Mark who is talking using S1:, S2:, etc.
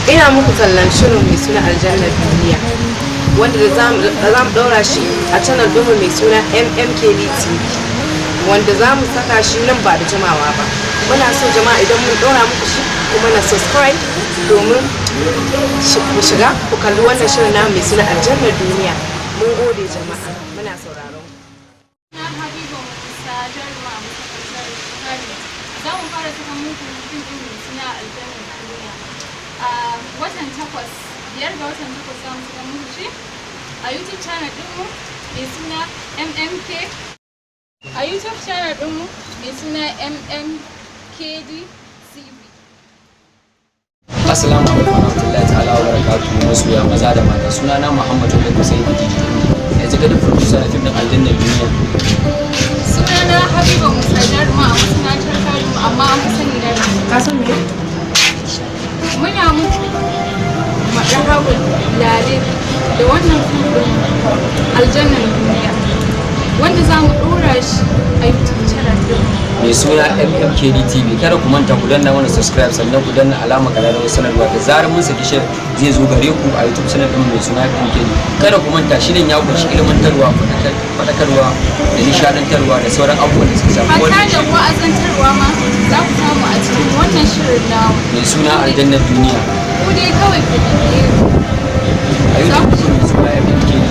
S1: Ina muku tallan shirin mai suna Aljannar Duniya, wanda da za mu ɗaura shi a channel ɗinmu mai suna MMKD TV, wanda za mu saka shi nan ba da jimawa ba. Muna so jama'a, idan mun ɗaura muku shi, kuma na subscribe domin ku shiga ku kalli wannan shirin namu mai suna Aljannar Duniya. Mun gode jama'a, muna sauraron ku.
S2: Na Habiba Musa, jaruma a masana'antar Kano. Za mu fara saka muku fim ɗin mai suna Aljannar Duniya. A watan 8, 5 ga watan 8 za mu saka muku shi a YouTube channel ɗinmu mai suna MMK. A YouTube channel ɗinmu mai suna MMKD TV.
S3: Assalamu alaikum warahmatullahi ta'ala wa barakatuhu, masoya maza da mata. Sunana Muhammad Bello Sai Jiji, executive producer na fim din Aljannar Duniya.
S2: Sunana Habiba Musa, jaruma a masana'antar Kano, amma an fi sani da
S1: Ka san me?
S2: Muna muku marhabun lale da wannan fim ɗin Aljannar Duniya, wanda za mu ɗora shi a YouTube channel ɗin
S3: mai suna MMKD TV. Kada ku manta ku danna mana subscribe, sannan ku danna alama kararrawar sanarwa. Da zarar mun saki shirin, zai zo gare ku a YouTube channel din mai suna MMKD. Kada ku manta, shirin ya kunshi ilmantarwa, faɗakarwa da nishadantarwa da sauran abubuwan da suka shafi
S2: hatta
S3: wannan
S2: da
S3: shirin
S2: wa'azantarwa ma za ku samu a cikin wannan shirin namu
S3: mai suna Aljannar Duniya.
S2: Ku dai kawai ku bibiye mu.
S3: A YouTube mai suna MMKD.